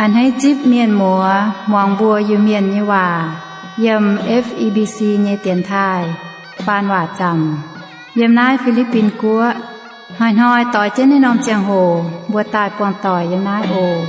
A'hneiv zipv mienh muoz muangx mbuo Iu-Mienh nyei waac yiem F E B C nyei dienx taaih faan waac zaamc yiem naaiv Fi^li^bin Guoqv. Hnoi-hnoi doix jienv naaiv norm ziangh hoc mbuo daaih buangh doic yiem naaiv oc.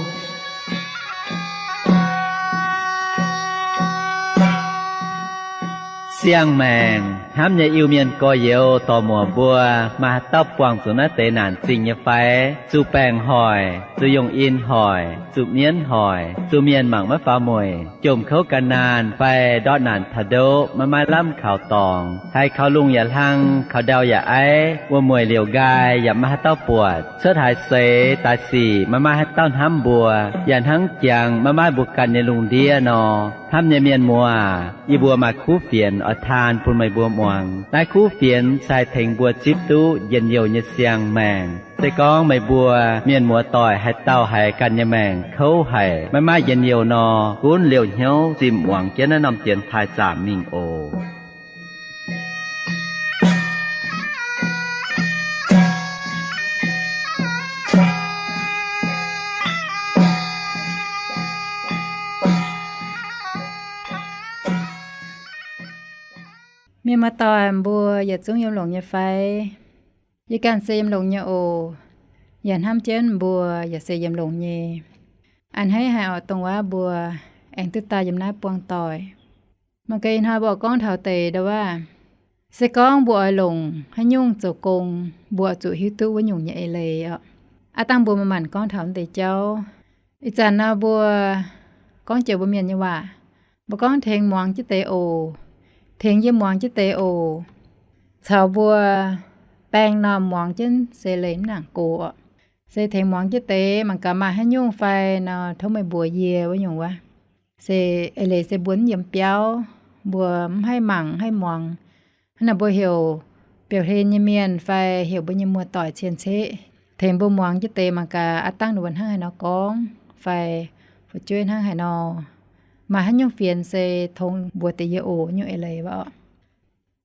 Siang-maengc hnamv nyei Iu-Mienh gorx-youz dorc-muoc mbuo, maaih haaix dauh buangh zuqc naaiv deix naanc zingh nyei fai? Zuqc baengc hoic, zuqc yongh in hoic, zuqc mienv hoic, zuqc mienh mangc maiv faaux mueic, jomc kouv gan naanh fai ndortv naanc taux ndoqv maiv maaih lamh kaux dorngx, haiz kaux lungh yaac hlang, kaux ndau yaac aiv, wuom-mueic liouc nqaai yaac maiv maaih haaix dauh buatc, cuotv haaix seix daaih sic maiv maaih haaix dauh hnamv mbuo, yaac hnangv jangx maiv maaih mbuo ganh nyei lungh ndiev nor. Hnamv nyei mienh muoz, yie mbuo maaih kuv fienx oix taan bun meih mbuo muangx. Naaiv kuv fienx se haih tengx mbuo zipv duqv njien-youh nyei siang-maengc. Se gorngv meih mbuo mienh muoz-doic haaix dauh haiz ganh nyei maengc kouv haic, maiv maaih njien-youh nor, gunv liouh hnyouv zimh muangx jienv naaiv norm dienx taaih zaamc mingh oc. Mienh muoz-doic mbuo yietc zungv yiem longx nyei fai? Yie ganh se yiem longx nyei oc. Yaac hnamv jienv mbuo yaac se yiem longx nyei. A'hneiv haic oc, dongh waac mbuo aengx duqv daaih yiem naaiv buangh doic. Mangc gaax ih hnoi mbuo oix gorngv taux deix ndau wuov, se gorngv mbuo oix longc haaix nyungc zoux gong, mbuo oix zuqc hiuv duqv wuov nyungc nyei eix leiz oc. Aav dangh mbuo manc-manc gorngv taux wuov deix jauv. Ih zanc nor mbuo gorngv jiex mbuo mienh nyei waac, mbuo gorngv tengx muangx jienv deix oc. Tengx yie muangx jienv deix oc. Caux mbuo baeng normh muangx jienv se leih mv nangc gox oc. Se tengx muangx jienv deix, mangc gaax maaih haaix nyungc fai nor tov meih mbuox yie wuov nyungc wuov. Se eix leiz se mbuo mv yiem biauv, mbuo mv haih mangc mv haih muangx. Hnangv naaic mbuo heuc biauv-hlen nyei mienh fai heuc mbuo nyei muoz-doic cien-ceqv tengx mbuo muangx jienv deix, mangc gaax aav dangh ninh mbuo hnangv haaix nor gorngv fai fu'jueiv hnangv haaix nor. Maaih haaix nyungc fienx se tongx mbuox deix yie oc, nyungc eix leiz wuov oc.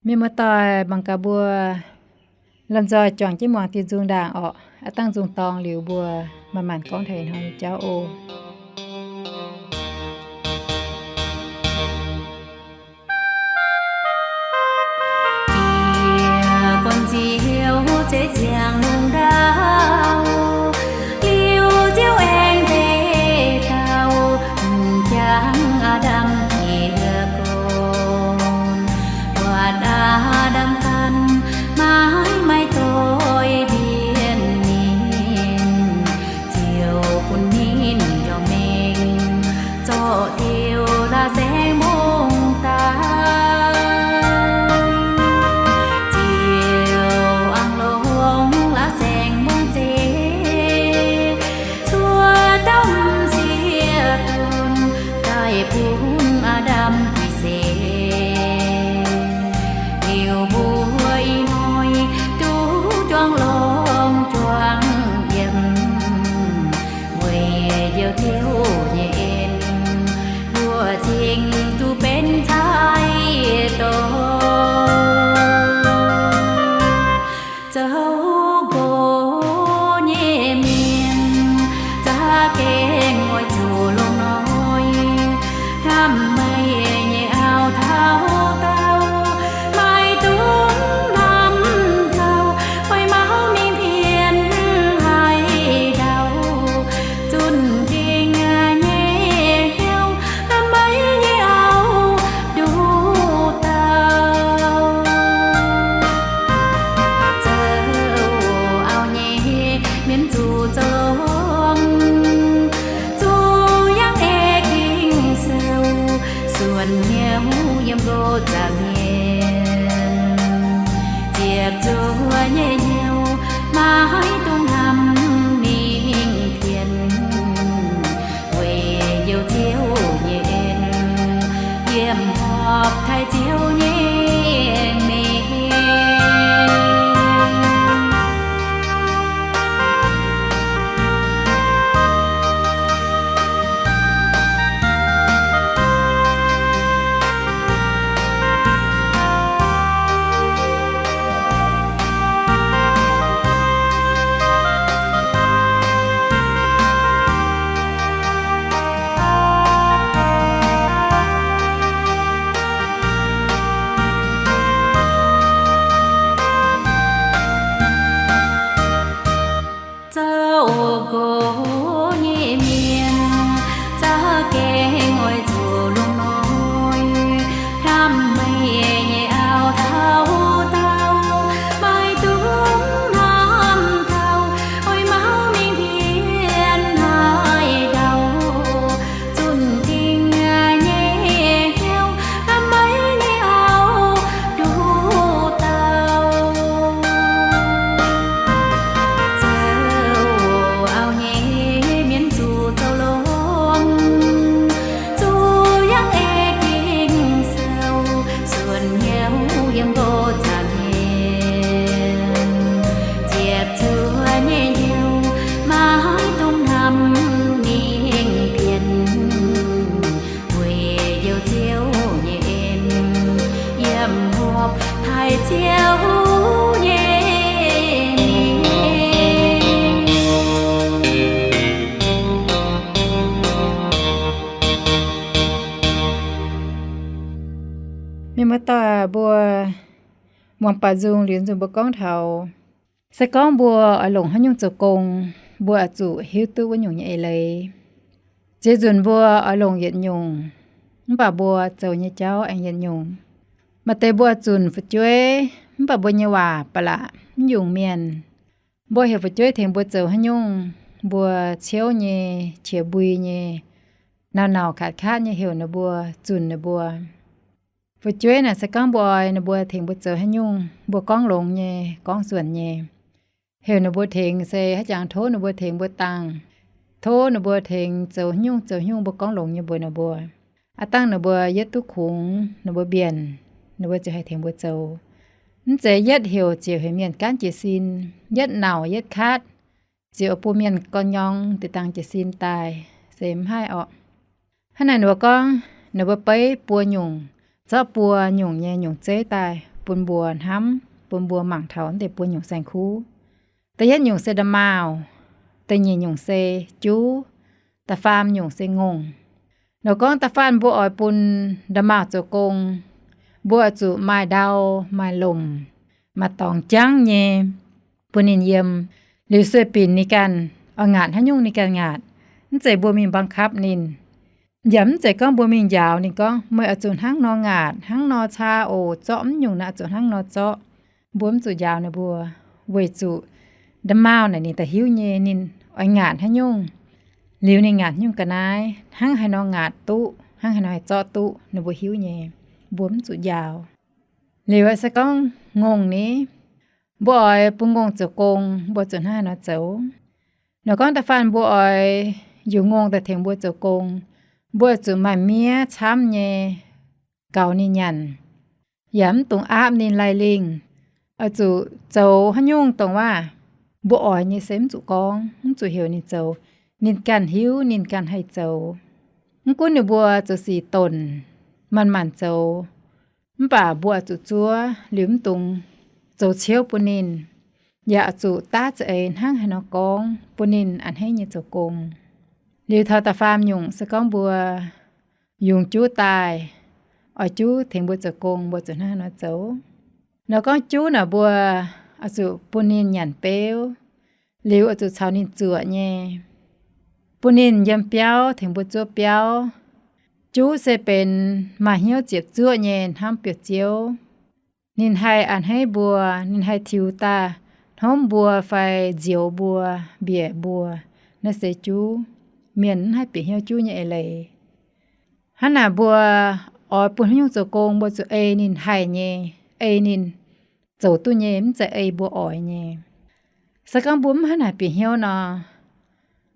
Mienh muoz-doic, mangc gaax mbuo lomh nzoih juangc jienv muangx diuh nzung ndaangc orqc. Aav dangh nzung dorng liuz mbuo manc-manc gorngv taux ih hnoi nyei jauv oc. Yie gorn-nziouv zeiv ziangh lungh ndau, liuz Ziouv aengx deix dauh m'jangc Aa^ndam yie gorn. Buatc Aa^ndam ganh maiv maaih doix mbienv ninh, Ziouv bun ninh njoux mengh zorqv diuh la'saengx mbong daaih. Ziouv aengx longc la'saengx mbong zeiv cuotv dauh m'sieqv dunh daaih bun Aa^ndam dih se. Liuz mbuo ih hnoi duqv juangc longx juangc yiem, weic Njoux Ziouv nyei en, mbuo cingx duqv benx cai-dorn. Zoux nqox nyei mienh za'gengh oix zuqc longx noic, hnamv meih nyei auv taux daauh, maiv dungx hnamv gauh, fai mauv mingh pienx haaix dauh, zunh dingc nyei hnyouv hnamv meih nyei auv nduqc dauh. Zoux auv nyei mienh zuqc zoux longx, zuqc yangh ei Ging-Sou, suonc hnyouv yiem nqox zaangc mienh, ziepc zuoqv nyei hnyouv maiv dungx hnamv mingh pienx, weic Njoux Ziouv nyei en, yiem horpc taaih Ziouv nyei mengh. Ziouv nyei mienh. Mienh muoz-doic mbuo, muangx baac nzung liuz nzunc mbuo gorngv taux, se gorngv mbuo oix longc haaix nyungc zoux gong, mbuo oix zuqc hiuv duqv wuov nyungc nyei eix leiz. Ziex nzunc mbuo oix longc yietc nyungc, mv baac mbuo zoux nyei jauv aengx yietc nyungc. Maaih deix mbuo oix zunc fu'jueiv, mv baac mbuo nyei waac ba'laqc mv yungz mienh. Mbuo heuc fu'jueiv tengx mbuo zoux haaix nyungc, mbuo ciouv nyei, qiex mbui nyei, nauc-nauc katv-katv nyei heuc ninh mbuo, zunc ninh mbuo. Fu'jueiv naaic se gorngv mbuo oix ninh mbuo tengx mbuo zoux haaix nyungc, mbuo gorngv longx nyei, gorngv suonc nyei, heuc ninh mbuo tengx se haaix jangx tov ninh mbuo tengx mbuo dangh, tov ninh mbuo tengx zoux haaix nyungc zoux haaix nyungc mbuo gorngv longx nyei mbuox ninh mbuo. Aav dangh ninh mbuo yietv duqv kungx, ninh mbuo mbienc, ninh mbuo ziouc haih tengx mbuo zoux. Mv zeiz yietv heuc ziouc heuc mienh gaanv jiez sin, yietv nauc yietv katv, ziouc bun mienh gorn-nyorng deix dangh jiez sin daaih, se mv haih orqc. Hnangv naaic ninh mbuo gorngv, ninh mbuo beiv buo nyungc, zorqv buo nyungc nyei nyungc zeiv daaih bun mbuo hnamv, bun mbuo mangc taux naaiv deix buo nyungc saeng-kuv. Da'yietv nyungc se nda'maauh, da'nyeic nyungc se juv, da'faam nyungc se ngongh. Ninh gorngv da'faanh mbuo oix bun nda'maauh zoux gong, mbuo oix zuqc maaih ndau, maaih lomc, maaih dorngx jangv nyei bun ninh yiem, liuz sueih binc ninh ganh oix ngaatc haaix nyungc ninh ganh ngaatc. Mv zeiz mbuo mingh บังคับ ninh. Yaac mv zeiz gorngv mbuo mingh njaaux ninh gorngv, meih oix zuqc hnangv nor ngaatc, hnangv nor caa oc, zorqv mv nyungc naaic zuqc hnangv nor zorqv. Mbuo mv zuqc njaaux ninh mbuo, weic zuqc nda'maauh naaic ninh da'faanh hiuv nyei ninh oix ngaatc haaix nyungc, liuz ninh ngaatc haaix nyungc ga'naaiv, hnangv haaix nor ngaatc duqv, hnangv haaix nor haih zorqv duqv, ninh mbuo hiuv nyei. Mbuo mv zuqc njaaux. Liuz se gorngv ngongh ni, mbuo oix bun ngongh zoux gong, mbuo zuqc hnangv haaix nor zoux? Ninh gorngv da'faanh mbuo oix yungz ngongh daaih tengx mbuo zoux gong, mbuo zuqc maaih miev camv nyei gaux ninh nyanc, yaac mv dungx aapv ninh laih lingh. Oix zuqc zoux haaix nyungc dongh waac mbuo oix nyei se mv zuqc gorngv, mv zuqc heuc ninh zoux. Ninh ganh hiuv, ninh ganh haih zoux. Mv gunv ninh mbuo zoux sic donc, manc-manc zoux, mv baac mbuo oix zuqc zuov liuz mv dungx zoux ciouv bun ninh. Yaac oix zuqc daav za'eix hnangv haaix nor gorngv bun ninh a'hneiv nyei zoux gong. Liuz taux da'faam nyungc se gorngv mbuo yungz juv daaih, oix juv tengx mbuo zoux gong, mbuo zuqc hnangv haaix nor zoux? Nor gorngv juv naaic mbuo oix zuqc bun ninh nyanc beuv, liuz oix zuqc caux ninh zuoqc nyei, bun ninh yiem biauv tengx mbuo zuov biauv. Juv se benx maaih hnyouv ziepc zuoqv nyei hnamv biauv-ziouv. Ninh haih a'hneiv mbuo, ninh haih tiux daaih hnomv mbuo fai nzioux mbuo, mbiec mbuo. Naaiv se juv. Mienh mv haih bieqc hnyouv juv nyei eix leiz. Hnangv naaic mbuo oix bun haaix nyungc zoux gong, mbuo zuqc ei ninh haih nyei, ei ninh zoux duqv nyei, mv zeiz ei mbuo oix nyei. Se gorngv mbuo mv hnangv naaic bieqc hnyouv nor,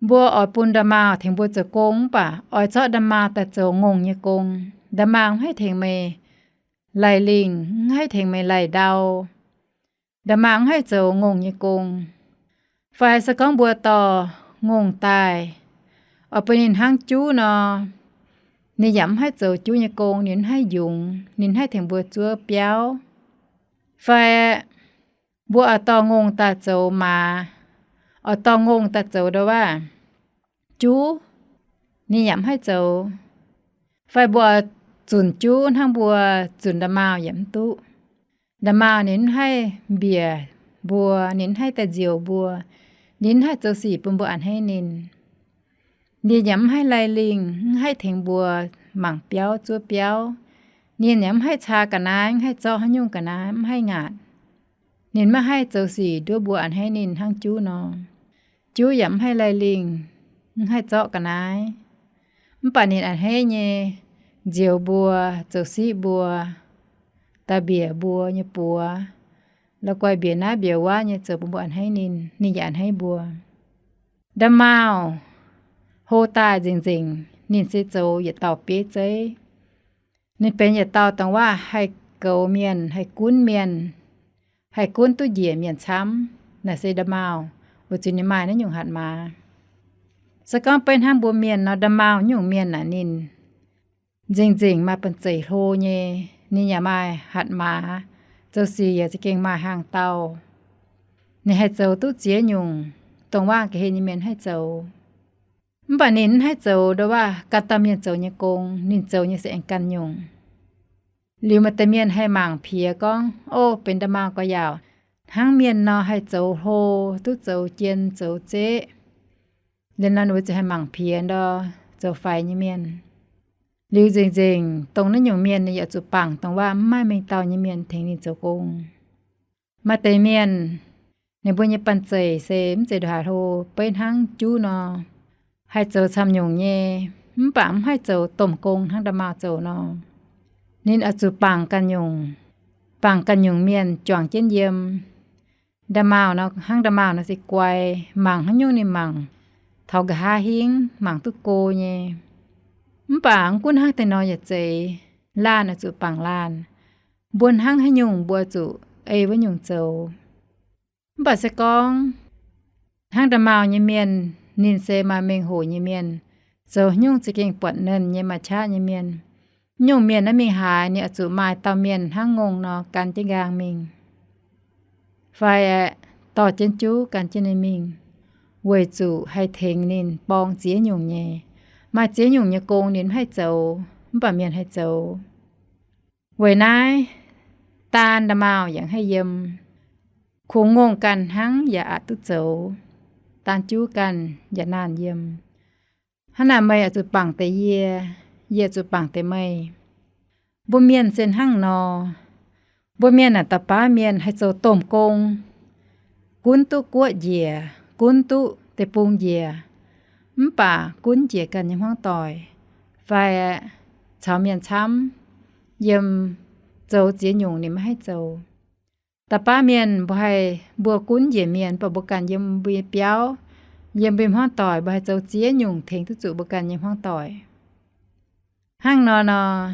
mbuo oix bun nda'maauh tengx mbuo zoux gong mv baac oix zorqv nda'maauh daaih zoux ngongh nyei gong. Nda'maauh mv haih tengx meih laih lingh, mv haih tengx meih laih ndau. Nda'maauh mv haih zoux ngongh nyei gong. Fai se gorngv mbuo dorh ngongh daaih, oix bun ninh hnangv juv nor, ninh yaac mv haih zoux juv nyei gong, ninh mv haih yungz, ninh mv haih tengx mbuo zuov biauv. Fai mbuo oix dorh ngongh daaih zoux maaz, oix dorh ngongh daaih zoux ndau waac juv, ninh yaac mv haih zoux. Fai mbuo oix zunc juv hnangv mbuo zunc nda'maauh yaac mv duqv. Nda'maauh ninh mv haih mbiec mbuo, ninh mv haih daaih nzioux mbuo, ninh mv haih zoux sic bun mbuo a'hneiv ninh. Ninh yaac mv haih laih lingh, mv haih tengx mbuo mangc biauv zuov biauv. Ninh yaac mv haih caa ga'naaiv, mv haih zorqv haaix nyungc ga'naaiv, mv haih ngaatc. Ninh maiv haih zoux sic nduov mbuo a'hneiv ninh hnangv juv nor. Juv yaac mv haih laih lingh, mv haih zorqv ga'naaiv. Mv baac ninh a'hneiv nyei, nzioux mbuo, zoux siqv mbuo, daaih mbiec mbuo nyei buoz, la'guaih mbiec naaiv mbiec wuov nyei zoux bun mbuo a'hneiv ninh, ninh yaac a'hneiv mbuo. Nda'maauh hlo daaih nzengc-nzengc ninh se zoux yietc dauh bieiv zeiv. Ninh benx yietc dauh dongh waac haih goux mienh, haih gunv mienh, haih gunv duqv njiec mienh camv. Naaiv se nda'maauh weic zuqc ninh maaih naaiv nyungc hatc maaz. Se gorngv beiv hnangv mbuo mienh nor, nda'maauh nyungc mienh naaic ninh nzengc-nzengc maaih banh zeic hlo nyei, ninh yaac maaih hatc maaz, zoux sic yaac za'gengh maaih hnaangx-daauh. Ninh haih zoux duqv ziex nyungc, dongh waac ga'hlen nyei mienh haih zoux. Mv baac ninh mv haih zoux ndo waac gan dauh mienh zoux nyei gong, ninh zoux nyei se aengx ganh nyungc. Liuz maaih deix mienh haih mangc piex gorngv, Ov, benx nda'maauh gauh yaauc. Hnangv mienh nor haih zoux hlo, duqv zoux jien zoux zeqv. Liuz nor ninh mbuo ziouc haih mangc piex ndo zoux faix nyei mienh. Liuz nzengc-nzengc dongh naaiv nyungc mienh ninh yaac zuqc bangc dongh waac mv maaih mengh dauh nyei mienh tengx ninh zoux gong. Maaih deix mienh, ninh mbuo nyei banh zeic se mv zeiz ndongc haaix hlo, beiv hnangv juv nor, haih zoux camv nyungc nyei, mv baac mv haih zoux domh gong hnangv nda'maauh zoux nor. Ninh oix zuqc bangc ganh nyungc, bangc ganh nyungc mienh juangc jienv yiem. Nda'maauh nor, hnangv nda'maauh nor se guai, mangc haaix nyungc ninh mangc taux nqa'haav hingv, mangc duqv go nyei. Mv baac mv gunv hnangv deix nor yaac zeiz, laanh oix zuqc bangc laanh. Mbuo hnangv haaix nyungc mbuo zuqc ei wuov nyungc zoux. Mv baac se gorngv hnangv nda'maauh nyei mienh, ninh se maaih mengh hoc nyei mienh, zoux haaix nyungc za'gengh buatc nernh nyei, maaih qaqv nyei mienh. Nyungc mienh naaiv mingh haaix, ninh oix zuqc maaih dauh mienh hnangv ngongh nor gan jienv nqaang mingh, fai aeqv, dorh jienv juv gan jienv ninh mingh, weic zuqc haih tengx ninh borng ziex nyungc nyei. Maaih ziex nyungc nyei gong ninh mv haih zoux, mv baac mienh haih zoux. Weic naaiv, daan nda'maauh yaac haih yiem. Kungx ngongh ganh hnangv yaac aqc duqv zoux. Daan juv ganh yaac naanh yiem. Hnangv naaic meih oix zuqc bangc deix yie, yie zuqc bangc deix meih. Mbuo mienh se hnangv nor. Mbuo mienh naaic da'baav mienh haih zoux domh gong, gunv duqv guoqv njiec, gunv duqv deic-bung njiec, mv baac gunv njiec ganh nyei hmuangv doic, fai caux mienh camv yiem zoux ziex nyungc ninh maiv haih zoux. Da'baav mienh mbuo haih, mbuo gunv njiec mienh, mv baac mbuo ganh yiem mbuo nyei biauv, yiem mbuo nyei hmuangv doic, mbuo haih zoux ziex nyungc tengx duqv zuqc mbuo ganh nyei hmuangv doic. Hnangv nor nor,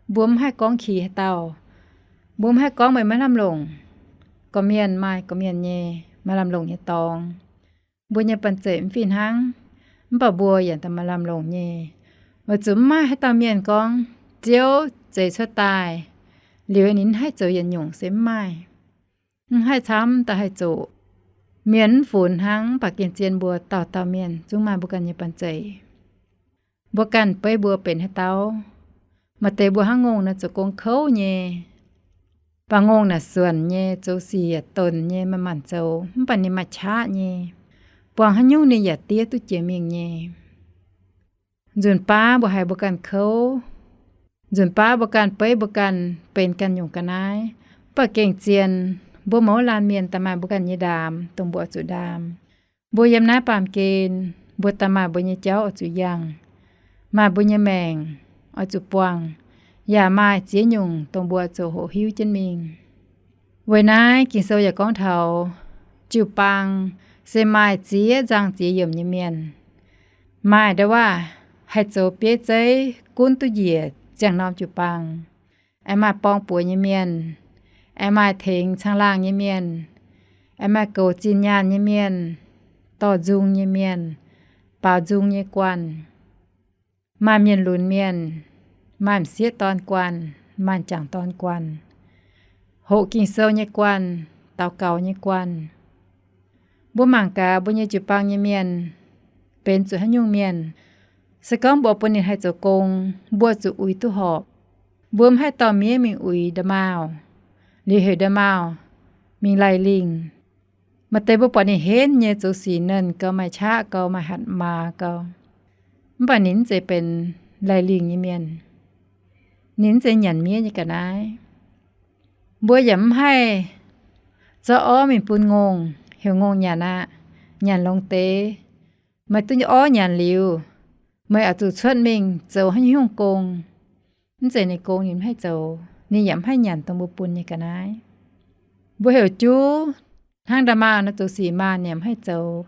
mbuo mv haih gorngv qiex haaix dauh. Mbuo mv haih gorngv meih maiv lamh longc. Gorqv-mienh maaih gorqv-mienh nyei maaih lamh longc nyei dorngx. Mbuo nyei banh zeic mv fih hnangv, mv baac mbuo yaac maaih lamh longc nyei. Weic zuqc mv maaih haaix dauh mienh gorngv Ziouv zeix cuotv daaih liuz ninh mv haih zoux yietc nyungc se mv maaih. Mv haih camv daaih haih zoqc. Mienh mv funx hnangv, mv baac gengh zien mbuo dauh dauh mienh zungv maaih mbuo ganh nyei banh zeic. Mbuo ganh beiv mbuo benx haaix dauh. Maaih deix mbuo hnangv ngongh naaic zoux gong kouv nyei, mv baac ngongh naaic suonc nyei, zoux sic yaac donc nyei, maaih maanc zoux, mv baac ninh maaih qaqv nyei, buangh haaix nyungc ninh yaac diev duqv jiex mingh nyei. Nzunc baav mbuo haiz mbuo ganh kouv, nzunc baav mbuo ganh beiv mbuo ganh benx ganh nyungc ga'naaiv, mv baac gengh zien, mbuo mouz laanh mienh daaih maaih mbuo ganh nyei ndaam dongh mbuo oix zuqc ndaam. Mbuo yiem naaiv baamh gen, mbuo daaih maaih mbuo nyei jauv oix zuqc yangh, maaih mbuo nyei maengc oix zuqc buangh, yaac maaih ziex nyungc dongh mbuo oix zuqc hoqc hiuv jienv mingh. Weic naaiv Ging-Sou yaac gorngv taux jiu-baang se maaih ziex nzangc ziex yiemc nyei mienh. Maaih nda'waac haih zoux bieiv zeiv gunv duqv njiec ziangh norm jiu-baang, aengx maaih borng-buoz nyei mienh, aengx maaih tengx caangh laangh nyei mienh, aengx maaih goux zinh nyaanh nyei mienh, dorh nzung nyei mienh, baaux nzung nyei guanh, maaih mienh lunx mienh, maaih m'sieqv dorn guanh, maaih m'jangc dorn guanh, hoqc Ging-Sou nyei guanh, daux gaux nyei guanh. Mbuo mangc gaax mbuo nyei jiu-baang nyei mienh benx zuqc haaix nyungc mienh. Se gorngv mbuo bun ninh haih zoux gong, mbuo zuqc uix duqv horpc. Mbuo mv haih dorh miev mingh uix nda'maauh, liuz heuc nda'maauh mingh laih lingh. Maaih deix mbuo buatc ninh henv nyei, zoux sic nernh gau, maaih qaqv gau, maaih hatc maaz gau, mv baac ninh mv zeiz benx laih lingh nyei mienh. Ninh mv zeiz nyanc miev nyei ga'naaiv. Mbuo yaac mv haih zorqv orv mingh bun ngongh, heuc ngongh nyanc aqv, nyanc longx deix. Meih duqv orv nyanc liuz, meih oix zuqc cuotv mingh zoux haaix nyungc gong. Mv zeiz ninh gong ninh mv haih zoux, ninh yaac mv haih nyanc dongh mbuo bun nyei ga'naaiv. Mbuo heuc juv hnangv nda'maauh nor zoux sic maanh ninh yaac mv haih zoux,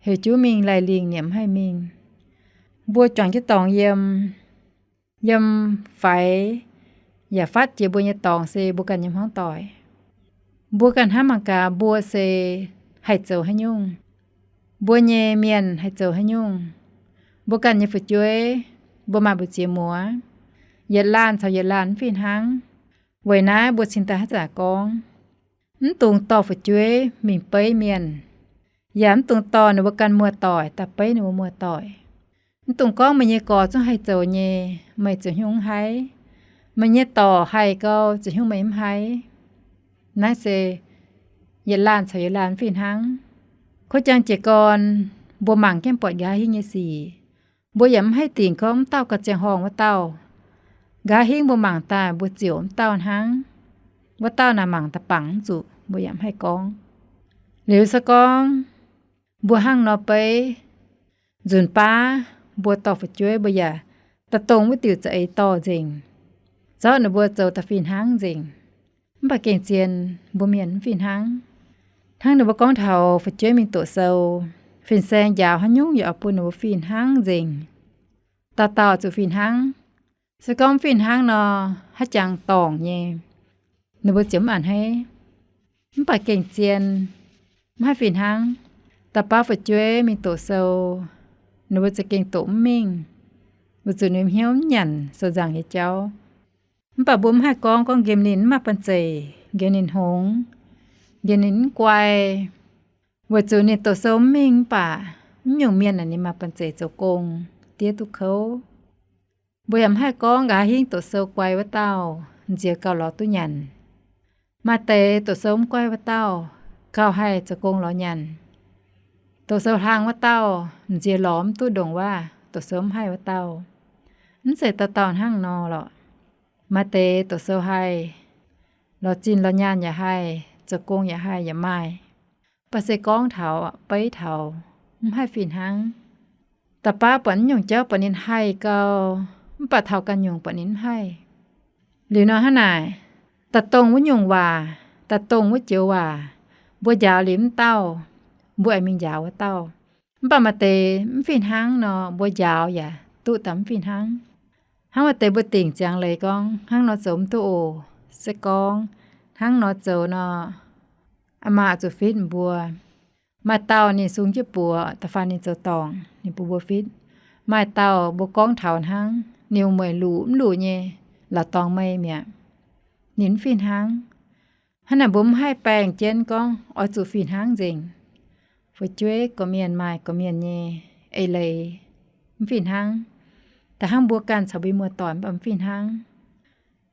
heuc juv mingh laih lingh ninh yaac mv haih mingh. Mbuo juangc jienv dorngx yiem, yiem faix yaac fatv jiex mbuo nyei dorngx se mbuo ganh nyei hmuangv doic. Mbuo ganh hnamv mangc gaax, mbuo se haih zoux haaix nyungc? Mbuo nyei mienh haih zoux haaix nyungc? Mbuo ganh nyei fu'jueiv, mbuo maaih mbu'ziex muoz, yietc laanh caux yietc laanh mv fih hnangv. Weic naaiv mbuo cingx daaih haaix zanc gorngv, mv dungx dorh fu'jueiv mingh beiv mienh, yaac mv dungx dorh ninh mbuo ganh muoz-doic daaih beiv ninh mbuo muoz-doic. Mv dungx gorngv meih nyei gorx zungv haih zoux nyei, meih ziouc hnyouv mv haih. Meih nyei dorc haih gau, ziouc hnyouv meih mv haih. Naaiv se yietc laanh caux yietc laanh mv fih hnangv. Kov jang jiez gorn, mbuo mangc jienv buatc nqa'haav hingv nyei sic, mbuo yaac mv haih dingc gorngv mv dauh gauh ziangh horngh wuov dauh. Nqa'haav hingv mbuo mangc daaih mbuo ziouc mv dauh hnangv. Wuov dauh naaic mangc daaih bangc mv zuqc, mbuo yaac mv haih gorngv. Liuz se gorngv mbuo hnangv nor beiv, nzunc baav mbuo dorh fu'jueiv mbuo yaac daaih dongh wuov diuc za'eix dorh nzengc, zorqv ninh mbuo zoux da'fih hnangv nzengc. Mv baac gengh zien mbuo mienh mv fih hnangv. Hnangv ninh mbuo gorngv taux fu'jueiv mingh doqc sou, fin-saeng njaaux haaix nyungc yaac oix bun ninh mbuo fih hnangv nzengc. Dauh dauh zuqc fih hnangv. Se gorngv mv fih hnangv nor, haaix jangx dorngc nyei, ninh mbuo ziouc mv a'hneiv. Mv baac gengh zien, mv haih fih hnangv. Da'baav fu'jueiv mingh doqc sou, ninh mbuo za'gengh doqc mv mingh, weic zuqc ninh hnyouv mv nyanc sou nzangc nyei jauv. Mv baac mbuo mv haih gorngv, gorngv nqemh ninh mv maaih banh zeic, nqemh ninh hngongx, nqemh ninh mv guai. Weic zuqc ninh doqc sou mv mingh mv baac mv nyungc mienh naaic ninh maaih banh zeic zoux gong, diev duqv kouv. Mbuo yaac mv haih gorngv nqa'haav hingv doqc sou guai wuov dauh nziex gauh lorz duqv nyanc. Maaih deix doqc sou mv guai wuov dauh gauh haih zoux gong lorz nyanc. Doqc sou hlang wuov dauh nziex lorz mv duqv ndongc waac doqc sou mv haih wuov dauh. Mv zeiz dauh dauh hnangv nor lorqc. Maaih deix doqc sou haih, lorz zinh lorz nyaanh yaac haih, zoux gong yaac haih yaac maaih. Mv baac se gorngv taux, beiv taux, mv haih fih hnangv. Da'baav buatc mv nyungc jauv buatc ninh haih gau, mv baac taux ganh nyungc buatc ninh mv haih. Liuz nor hnangv naaic, daaih dongh wuov nyungc waac, daaih dongh wuov joux waac, mbuo njaaux liuz mv dauh, mbuo aengx mingh njaaux wuov dauh. Mv baac maaih deix mv fih hnangv nor, mbuo njaaux yaac duqv daaih mv fih hnangv. Hnangv maaih deix mbuo dingc ziangx leiz gorngv, hnangv nor zoux mv duqv oc. Se gorngv hnangv nor zoux nor, aa maa zuqc fitv mbuo. Maaih dauh ninh sung jienv buoz, da'faanh ninh zoux dorngc, ninh bun mbuo fitv. Maaih dauh mbuo gorngv taux hnangv, ninh mueic luqc mv luqc nyei, la'dorngx mei mi'aqv. Ninh mv fih hnangv. Hnangv naaic mbuo mv haih baengh jienv gorngv oix zuqc fih hnangv nzengc. Fu'jueiv gorqv-mienh maaih gorqv-mienh nyei eix leiz, mv fih hnangv. Da'hnangv mbuo ganh caux mbuo muoz-doic mv baac mv fih hnangv.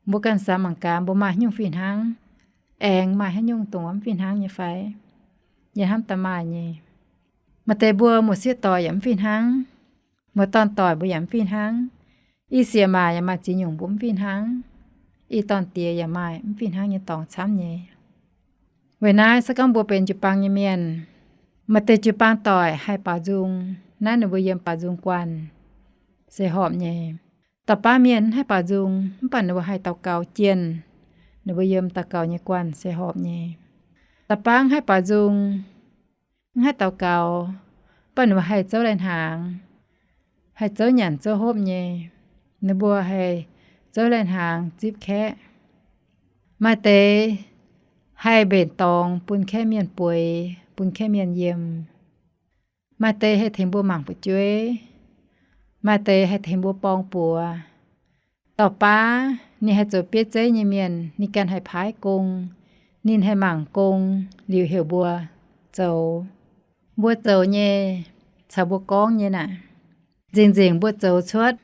Mbuo ganh samx mangc gaax, mbuo maaih haaix nyungc fih hnangv, aengx maaih haaix nyungc dongh mv fih hnangv nyei fai? Yie hnamv daaih maaih nyei. Maaih deix mbuo muoz-sieqv doic yaac mv fih hnangv. Muoz-dorn doic mbuo yaac mv fih hnangv. I sieqv maac yaac maaih ziex nyungc mbuo mv fih hnangv. I dorn-diex yaac maaih mv fih hnangv nyei dorngx camv nyei. Weic naaiv se gorngv mbuo benx jiu-baang nyei mienh, maaih deix jiu-baang doic haih baaux nzung, naaiv ninh mbuo yiem baaux nzung guanh se horpc nyei. Da'baav mienh mv haih baaux nzung mv baac ninh mbuo haih daux gaux jienh, ninh mbuo yiem daux gaux nyei guanh se horpc nyei. Da'baav mv haih baaux nzung, mv haih daux gaux, mv baac ninh mbuo haih zouv lai-hnaangx, haih zouv nyanc zouv hopv nyei. Ninh mbuo haih zouv lai-hnaangx zipv kaeqv. Maaih deix haih mbenc dorngx bun kaeqv mienh bueix, bun kaeqv mienh yiem. Maaih deix haih tengx mbuo mangc fu'jueiv. Maaih deix haih tengx mbuo borng buoz. Dauh baav ninh haih zoux bieiv zeiv nyei mienh, ninh ganh haih paaiv gong, ninh haih mangc gong liuz heuc mbuo zoux. Mbuo zoux nyei, caux mbuo gorngv nyei naaic, nzengc-nzengc mbuo zoux cuotv,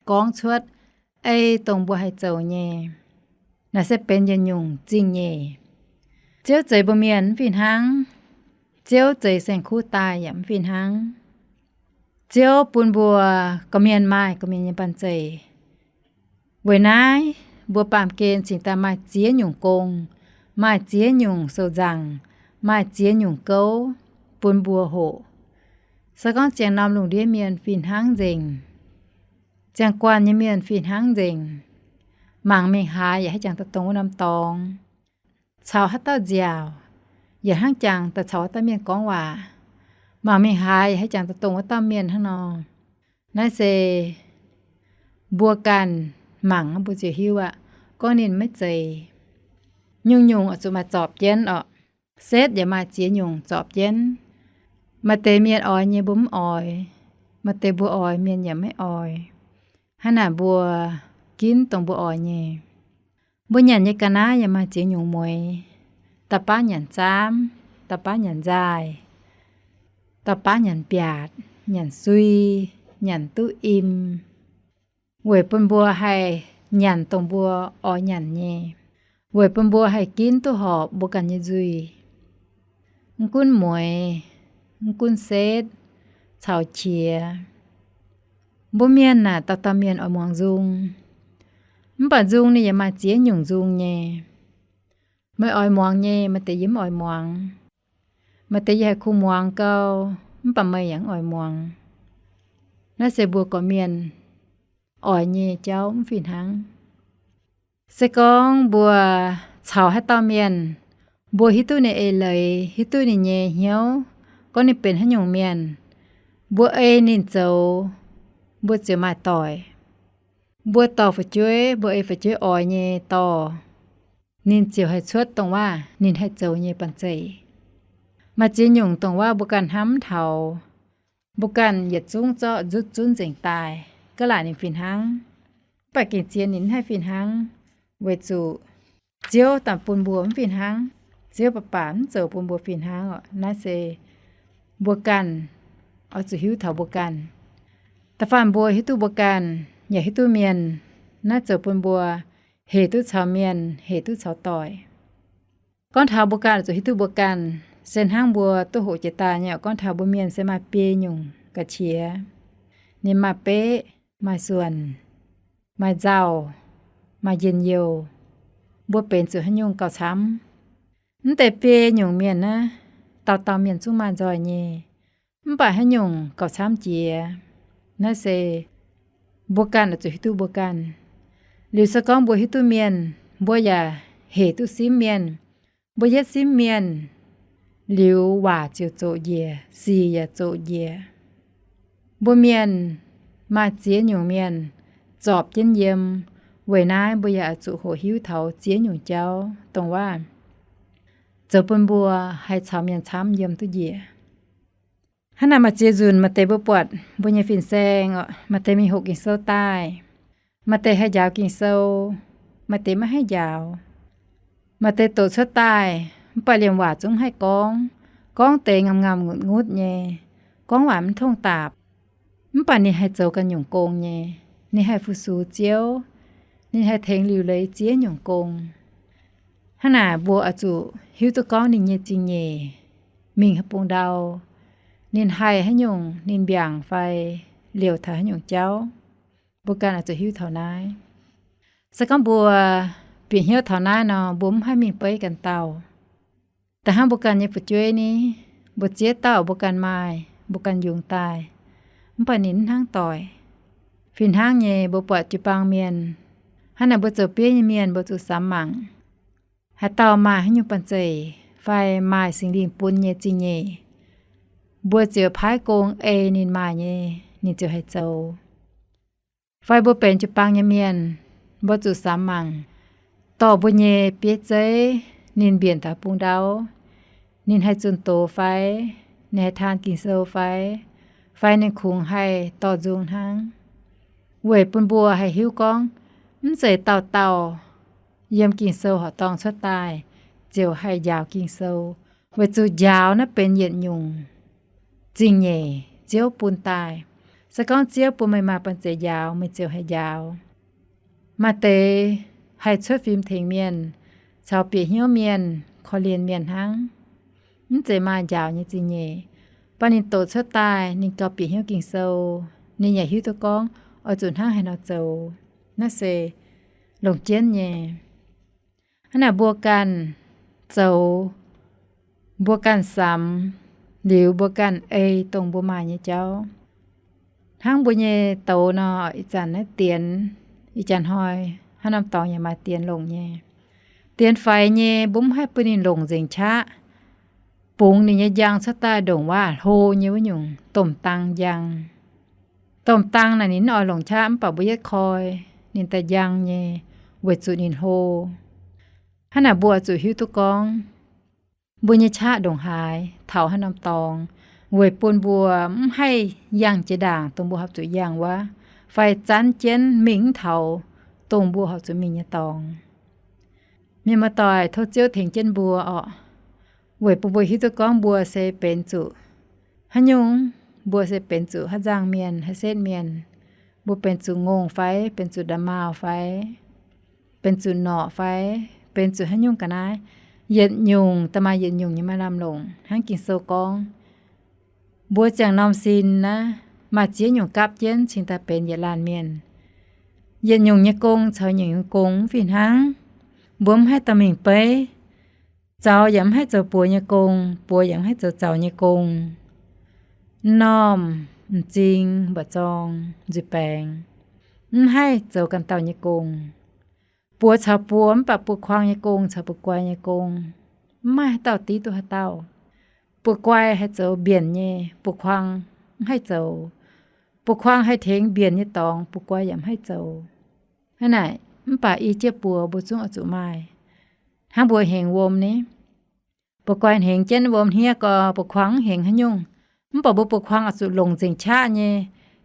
gorngv cuotv, ei dongh mbuo haih zoux nyei. Naaic se benx yietc nyungc zingh nyeic. Ziouv zeix mbuo mienh mv fih hnangv. Ziouv zeix saeng-kuv daaih yaac mv fih hnangv. Ziouv bun mbuo gorqv-mienh maaih gorqv-mienh nyei banh zeic. Weic naaiv mbuo baamh gen cingx daaih maaih ziex nyungc gong, maaih ziex nyungc sou-nzangc, maaih ziex nyungc gouv bun mbuo hoqc. Se gorngv ziangh norm lungh ndiev mienh fih hnangv nzengc, ziangh guanh nyei mienh fih hnangv nzengc, mangc mingh haaix yaac haih jangx daaih dongh wuov norm dorngx, caux haaix dauh nziaauc yaac hnangv jangx daaih caux wuov dauh mienh gorngv waac, mangc mingh haaix yaac haih jangx daaih dongh wuov dauh mienh hnangv nor. Naaiv se mbuo ganh mangc mbuo ziouc hiuv aqv, gorngv ninh maiv zeiz. Nyungc-nyungc oix zuqc maaih zorpc jienv orqc. Setv yaac maaih ziex nyungc zorpc jienv. Maaih deix mienh oix nyei mbuo mv oix, maaih deix mbuo oix mienh yaac maiv oix. Hnangv naaic mbuo ginv dongh mbuo oix nyei. Mbuo nyanc nyei ga'naaiv yaac maaih ziex nyungc mueix. Dauh baav nyanc zaamv, dauh baav nyanc nzaaih, dauh baav nyanc biaatc, nyanc sui, nyanc duqv im, weic bun mbuo haih nyanc dongh mbuo oix nyanc nyei, weic bun mbuo haih ginv duqv horpc mbuo ganh nyei nzuih. Mv gunv mueix, mv gunv setv, caux qiex. Mbuo mienh naaic dauh dauh mienh oix muangx nzung. Mv baac nzung ninh yaac maaih ziex nyungc nzung nyei. Meih oix muangx nyei, maaih deix yie mv oix muangx. Maaih deix yie haih kungx muangx gau, mv baac meih yaac mv oix muangx. Naaiv se mbuo gorqv-mienh oix nyei jauv mv fih hnangv. Se gorngv mbuo caux haaix dauh mienh, mbuo hiuv duqv ninh eix leiz, hiuv duqv ninh nyei hnyouv, gorngv ninh benx haaix nyungc mienh, mbuo ei ninh zoux, mbuo ziouc maaih doic. Mbuo dorh fu'jueiv, mbuo ei fu'jueiv oix nyei dorh, ninh ziouc haih cuotv dongh waac ninh haih zoux nyei banh zeic. Maaih ziex nyungc dongh waac mbuo ganh hnamv mv taux, mbuo ganh yietc zungv zorqv nzutv zunv nzengc daaih, ga'laaic ninh fih hnangv. Mv baac gengh zien ninh mv haih fih hnangv, weic zuqc Ziouv daaih bun mbuo mv fih hnangv. Ziouv baac baac mv zoux bun mbuo fih hnangv oc. Naaiv se mbuo ganh oix zuqc hiuv taux mbuo ganh. Da'faanh mbuo hiuv duqv mbuo ganh, yaac hiuv duqv mienh, naaiv zoux bun mbuo hec duqv caux mienh, hec duqv caux doic. Gorngv taux mbuo ganh oix zuqc hiuv duqv mbuo ganh, se hnangv mbuo duqv hoqc jiex daaih nyei oc. Gorngv taux mbuo mienh se maaih biei nyungc ga'qiex. Ninh maaih beqv, maaih suonc, maaih nzauh, maaih njien-youh. Mbuo benx zuqc haaix nyungc gauh camv? Mv deix biei nyungc mienh naaiv, dauh dauh mienh zungv maaih nzoih nyei. Mv baac haaix nyungc gauh camv jiex? Naaiv se mbuo ganh oix zuqc hiuv duqv mbuo ganh. Liuz se gorngv mbuo hiuv duqv mienh, mbuo yaac hec duqv simv mienh. Mbuo yietv simv mienh, liuz waac ziouc zoqc njiec, sic yaac zoqc njiec. Mbuo mienh maaih ziex nyungc mienh zorpc jienv yiem. Weic naaiv mbuo yaac oix zuqc hoqc hiuv taux ziex nyungc jauv dongh waac zoux bun mbuo haih caux mienh camv yiem duqv njiec. Hnangv naaic maaih ziex nzunc maaih deix mbuo buatc mbuo nyei fin-saeng, maaih deix mingh hoqc Ging-Sou daaih, maaih deix haih njaaux Ging-Sou, maaih deix maiv haih njaaux. Maaih deix doqc cuotv daaih mv baac liemh waac zungv mv haih gorngv, gorngv deix ngamv ngamv ngutv ngutv nyei, gorngv waac mv tongv daapc. Mv baac ninh haih zoux ganh nyungc gong nyei. Ninh haih fu-sux Ziouv. Ninh haih tengx liuc leiz ziex nyungc gong. Hnangv naaic mbuo oix zuqc hiuv duqv gorngv ninh nyei zingh nyeic mingh haaix bung ndau, ninh haih haaix nyungc, ninh mbiaangc fai liouc taux haaix nyungc jauv. Mbuo ganh oix zuqc hiuv taux naaiv. Se gorngv mbuo bieqc hnyouv taux naaiv nor, mbuo mv haih mingh beiv ganh dauh. Da'hnangv mbuo ganh nyei fu'jueiv ni, mbuo ziex dauh mbuo ganh maaih, mbuo ganh yungz daaih, mv baac ninh mv hnangv doic. Fih hnangv nyei, mbuo buatc jiu-baang mienh, hnangv naaic mbuo zoux bieiv nyei mienh mbuo zuqc samx mangc. Haaix dauh maaih haaix nyungc banh zeic fai maaih Singx Lingh bun nyei zingh nyeic, mbuo ziouc paaiv gong ei ninh maaih nyei, ninh ziouc haih zoux. Fai mbuo benx jiu-baang nyei mienh, mbuo zuqc samx mangc, dorh mbuo nyei bieiv zeiv ninh mbienc taux bung ndau, ninh haih zunh doz fai, ninh haih taan Ging-Sou fai, fai ninh kungx haih dorh nzung hnangv. Weic bun mbuo haih hiuv gorngv, mv zeiz dauh dauh yiem Ging-Sou horqc dorngh cuotv daaih ziouc haih njaaux Ging-Sou, weic zuqc njaaux naaiv benx yietc nyungc zingh nyeic Ziouv bun daaih. Se gorngv Ziouv bun meih maaih banh zeic njaaux, meih ziouc haih njaaux. Maaih deix haih cuotv fim tengx mienh caux bieqc hnyouv mienh, korv-lienh mienh hnangv. Mv zeiz maaih njaaux nyei zingh nyeic. Baac ninh doqc cuotv daaih, ninh gauh bieqc hnyouv Ging-Sou, ninh yaac hiuv duqv gorngv oix zuqc hnangv haaix nor zoux. Naaiv se longc jienv nyei. Hnangv naaic mbuo ganh zoux, mbuo ganh samx, liuz mbuo ganh ei dongh mbuo maaih nyei jauv. Hnangv mbuo nyei douz nor, ih zanc naaiv dienx, ih jaax hnoi haaix norm dorngx yaac maaih dienx longc nyei. Dienx faix nyei, mbuo mv haih bun ninh longc nzengc qaqv. Bungx ninh nyei njang cuotv daaih ndongc waac hlo nyei wuov nyungc domh dang njang. Domh dang naaic ninh mv oix longc qaqv, mv baac mbuo yietv koi ninh daaih njang nyei, weic zuqc ninh hlo. Hnangv naaic mbuo oix zuqc hiuv duqv gorngv, mbuo nyei qaqv ndongc haaix, taux haaix norm dorngx, weic bun mbuo mv haih yangh jiex ndaangc dongh mbuo horpc zuqc yangh wuov, fai zanv jienv mingh mv taux dongh mbuo horpc zuqc mingh nyei dorngx. Mienh muoz-doic, tov Ziouv tengx jienv mbuo orqc, weic bun mbuo hiuv duqv gorngv mbuo se benx zuqc haaix nyungc. Mbuo se benx zuqc haaix nzangc mienh, haaix setv mienh. Mbuo benx zuqc ngongh fai, benx zuqc nda'maauh fai, benx zuqc norqc fai, benx zuqc haaix nyungc ga'naaiv, yietc nyungc da'maaih yietc nyungc nyei maaih lamh longc. Hnangv Ging-Sou gorngv, mbuo ziangh norm sin naaiv maaih ziex nyungc gapv jienv cingx daaih benx yietc laanh mienh. Yietc nyungc nyei gong caux nyungc nyei gong. Mv fih hnangv, mbuo mv haih dorh mingh beiv. Zaux yaac mv haih zoux buoz nyei gong, buoz yaac mv haih zoux zaux nyei gong. M'normh m'zing mba'zorng nzuih baengx, mv haih zoux ganh dauh nyei gong. Buoz caux buoz, mv baac buoz-kuang nyei gong caux buoz-guai nyei gong, mv maaih haaix dauh div duqv haaix dauh. Buoz-guai haih zoux mbienc nyei, buoz-kuang mv haih zoux. Buoz-kuang haih tengx mbienc nyei dorngx, buoz-guai yaac mv haih zoux. Hnangv naaic, mv baac i jienv buoz mbuo zungv oix zuqc maaih. Hnangv mbuo hengx wuom ni, buoz-guai hengx jienv wuom hniev gorx, buoz-kuang mv hengx haaix nyungc. Mv baac mbuo buoz-kuang oix zuqc longc nzengc qaqv nyei,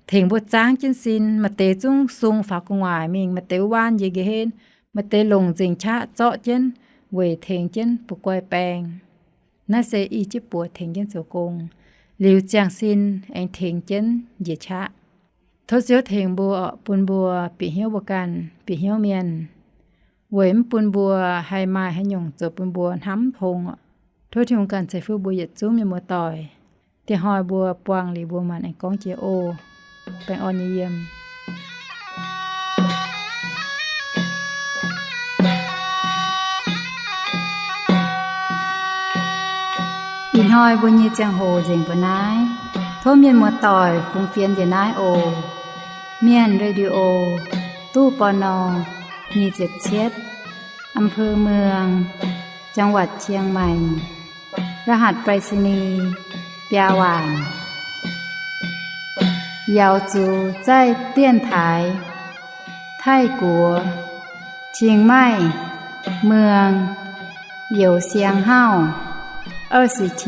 tengx mbuo zaangv jienv sin. Maaih deix zungv sung faaux gu'nguaaic mingh, maaih deix wuov waanv njiec nqa'haav, maaih deix longc nzengc qaqv zorqv jienv weic tengx jienv buoz-guai baeng. Naaiv se i jienv buoz tengx jienv zoux gong, liuz ziangh sin aengx tengx jienv njiec qaqv. Tov Ziouv tengx mbuo, bun mbuo bieqc hnyouv mbuo ganh, bieqc hnyouv mienh, weic mv bun mbuo haih maaih haaix nyungc zoux bun mbuo hnamv tong. Tov Tin-Hungh ganh ceix fuqv mbuo yietc zungv mienh muoz-doic. Diex hnoi mbuo buangh liuz mbuo maanc aengx gorngv jiex oc. Baengh orn nyei yiem. Ih hnoi mbuo nyei ziangh hoc nzengc mbuo naaiv. Tov mienh muoz-doic fungx fienx njiec naaiv oc. Mienh Radio, ตู้ ปณ. nyic ziepc cietv, อำเภอเมือง จังหวัดเชียงใหม่ รหัสไปรษณีย์ biaa waanc. 姚族在电台 Taiv-Guoqv, Chiang Mai, เมือง Youh Siang Hauv, 二十七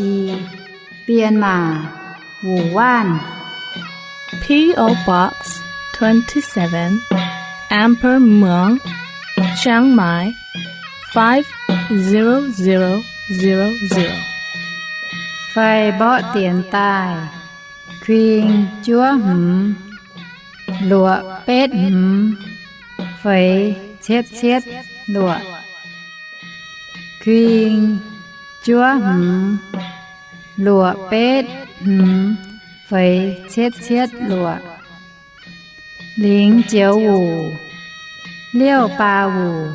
Bienmaac, Wuh Waanv. P O Box twenty-seven, Amber Muang, Chiang Mai, five zero zero zero zero. Fai mborqv dienx daaih, kuing juov hmz, luoqc betv hmz, feix cietv cietv luoqc. Kuing juov hmz, luoqc betv hmz, feix cietv cietv luoqc. 零九五 六八五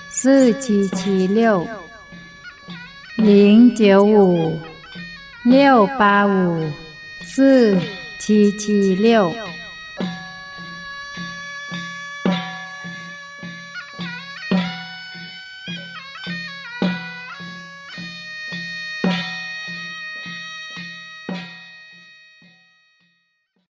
四七七六. 零九五 六八五 四七七六.